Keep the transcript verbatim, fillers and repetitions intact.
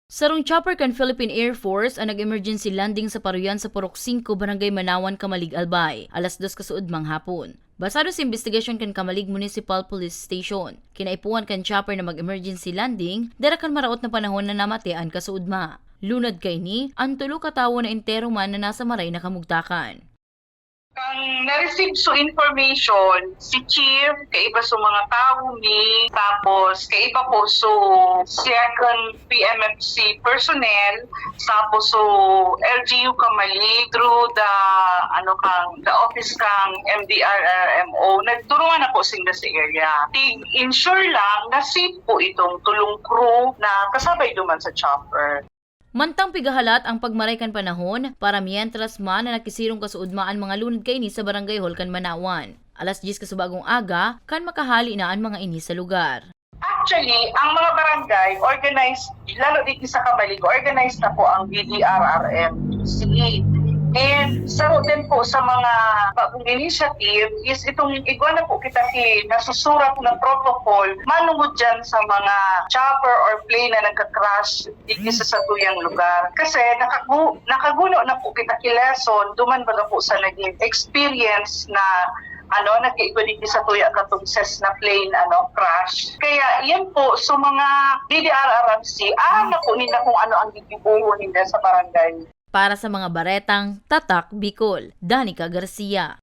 Sarong chopper kan Philippine Air Force ang nag-emergency landing sa paruyan sa Purok singko, Barangay Manawan, Camalig, Albay, alas dos kasuodmang hapon. Basado sa imbestigasyon kan Camalig Municipal Police Station, kinaipuhan kan chopper na mag-emergency landing dara kan maraot na panahon na namate an kasuodma. Lunad kaini, ang tulo ka tawo na entero man na nasa maray na kamugtakan. Kan na-receive so information, si Chief, kaiba so mga tawo mi, tapos kaiba po so second P M F C personnel, tapos so L G U Camalig, through the, ano, kang, the office kang M D R R M O, nagturuan na po sinda sa area. Tig-ensure lang na safe po itong tulong crew na kasabay duman sa chopper. Mantang pigahalat ang pagmaray kan panahon, para mientras man na nakisirong kasuodma an mga lunad kaini sa Barangay Hall kan Manawan. Alas dyes kasubagong aga, kan makahali na an mga ini sa lugar. Actually, ang mga barangay organized, lalo dito sa Camalig, organized na po ang D D R R M C. And saro din po sa mga bagong initiative is itong igwa na po kita ki nasusurat na protocol manungod dyan sa mga chopper or plane na nagka-crash digdi sa satuyang lugar. Kasi nakagu-, nakaguno na po kita ki lesson, duman baga po sa naging experience na, ano, nagkaigwa digdi sa tuya katong Cessna plane, ano, crash. Kaya yan po, so mga D D R R M C, aram na po ninda kung ano ang gigibohon ninda sa barangay. Para sa mga baretang Tatak Bicol, Danica Garcia.